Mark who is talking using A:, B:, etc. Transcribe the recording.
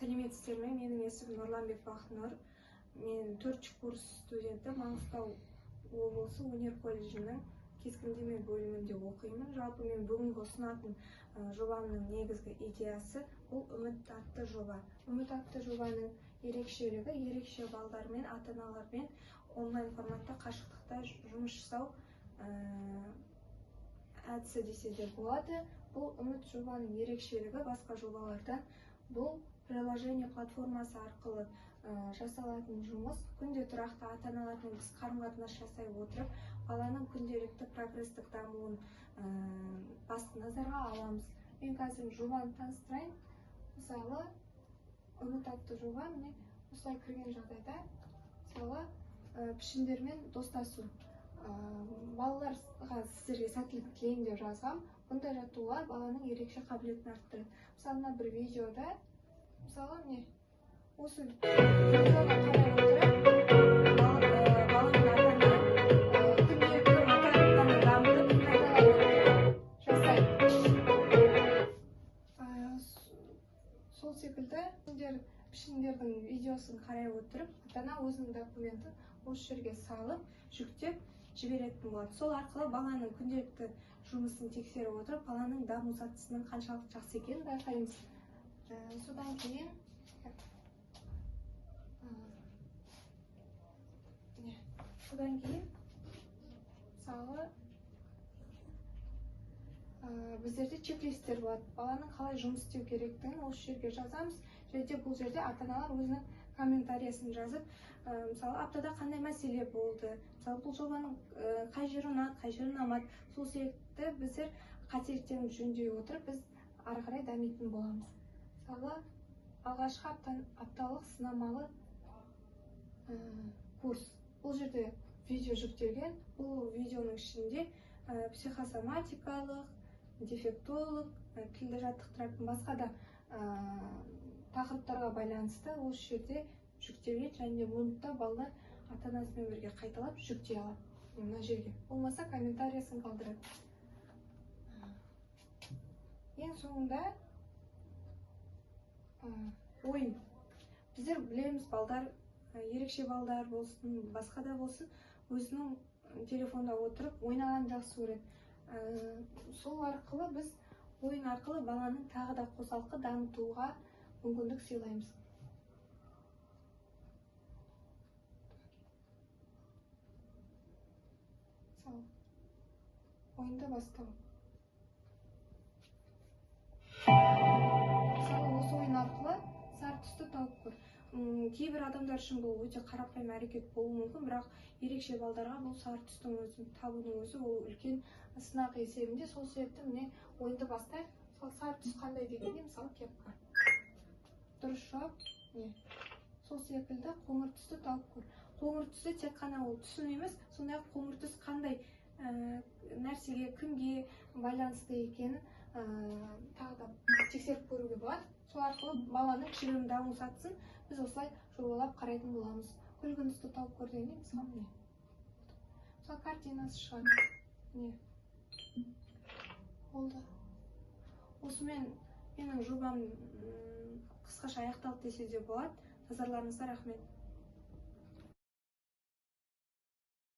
A: Сәлеметсіздер ме? Менің есімім Нұрланбек Бақытнұр. Мен 4 курс студенті, Маңғыстау облысы өнер колледжінің кескіндеме бөлімінде оқимын. Жалпы мен бүгінгі ұсынатын жобамның негізгі идеясы бұл Үміт атты жоба. Үміт атты жобаның ерекшелігі ерекше балдармен, ата-аналармен онлайн форматта қашықтықта жұмыс жасау әдісі десе де болады. Бұл Үміт жобаның ерекшелігі басқа жобалардан бұл приложение платформасы арқылы жасалатын жұмыс. Күнде тұрақты ата-аналармен біз қарым-қатынас жасай отырып, баланың күнделікті прогресстік дамуын басты назарға аламыз. Мен қазір жобаны таныстырайын. Мысалы, Үміт атты жоба міне осылай кірген жағдайда, мысалы, пішіндермен достасу. Балаларға сіздерге сәттілік тілеймін деп жазғам. Бұндай жаттығулар баланың ерекше қабілетін арттырады. Мысалы, мына бір видеода, мысалы, міне осы видеоны қарай отырып, баланың ата-ана күнделікті моториканы дамытып, қайталай отырып жасайды. Сол секілді пішіндердің видеосын қарай отырып, ата-ана өзінің документін осы жерге салып, жүктеп жіберетін болады. Сол арқылы баланың күнделікті жұмысын тексеріп отырып, баланың даму сатысының қаншалықты жақсы екенін байқаймыз. Содан кейін мысалы, біздерде чек-листтер болады. Баланың қалай жұмыс істеу керектігін осы жерге жазамыз. Және де бұл жерде ата-аналар өзінің комментариясын жазып, мысалы, аптада қандай мәселе болды, мысалы, бұл жобаның қай жері ұнады, қай жері ұнамады. Сол себепті біздер қателіктерімізді жөндей отырып, біз ары қарай дамитын боламыз. Мысалы, алғашқы апталық сынамалы курс. Бұл жерде видео жүктелген. Бұл видеоның ішінде психосоматикалық, дефектолог, тілді жаттықтыратын басқа да тақырыптарға байланысты осы жерде жүктелген. Және де бұны да балалар ата-анасымен бірге қайталап жүктей алады мына жерге. Болмаса комментариясын қалдырады. Ең соңында ойын. Біздер білеміз, балдар, ерекше балдар болсын, басқа да болсын, өзінің телефонда отырып ойнағанын жақсы көреді. Сол арқылы біз ойын арқылы баланың тағы да қосалқы дамытуға мүмкіндік сыйлаймыз. Мысалы, ойынды бастау. Мысалы, осы ойын арқылы сары түсті тауып көр. Кейбір адамдар үшін бұл өте қарапайым әрекет болуы мүмкін, бірақ ерекше балдарға бұл сары түстің өзін табудың өзі ол үлкен сынақ есебінде. Сол себепті міне ойынды бастайық. Мысалы, сары түс қандай дегенде, мысалы, кепка. Дұрыс жауап не? Сол секілді қоңыр түсті тауып көр. Қоңыр түсті тек қана ол түсін емес, сондай-ақ қоңыр түс қандай нәрсеге, кімге байланысты екенін тағы да тексеріп көруге болады. Сол арқылы баланың кішігірім даму сатысын біз осылай жобалап қарайтын боламыз. Күлгін түсті тауып көр дегенде, мысалы, міне. Мысалы, картинасы шығады. Міне. Болды. Осымен менің жобам қысқаша аяқталды десе де болады. Назарларыңызға рахмет.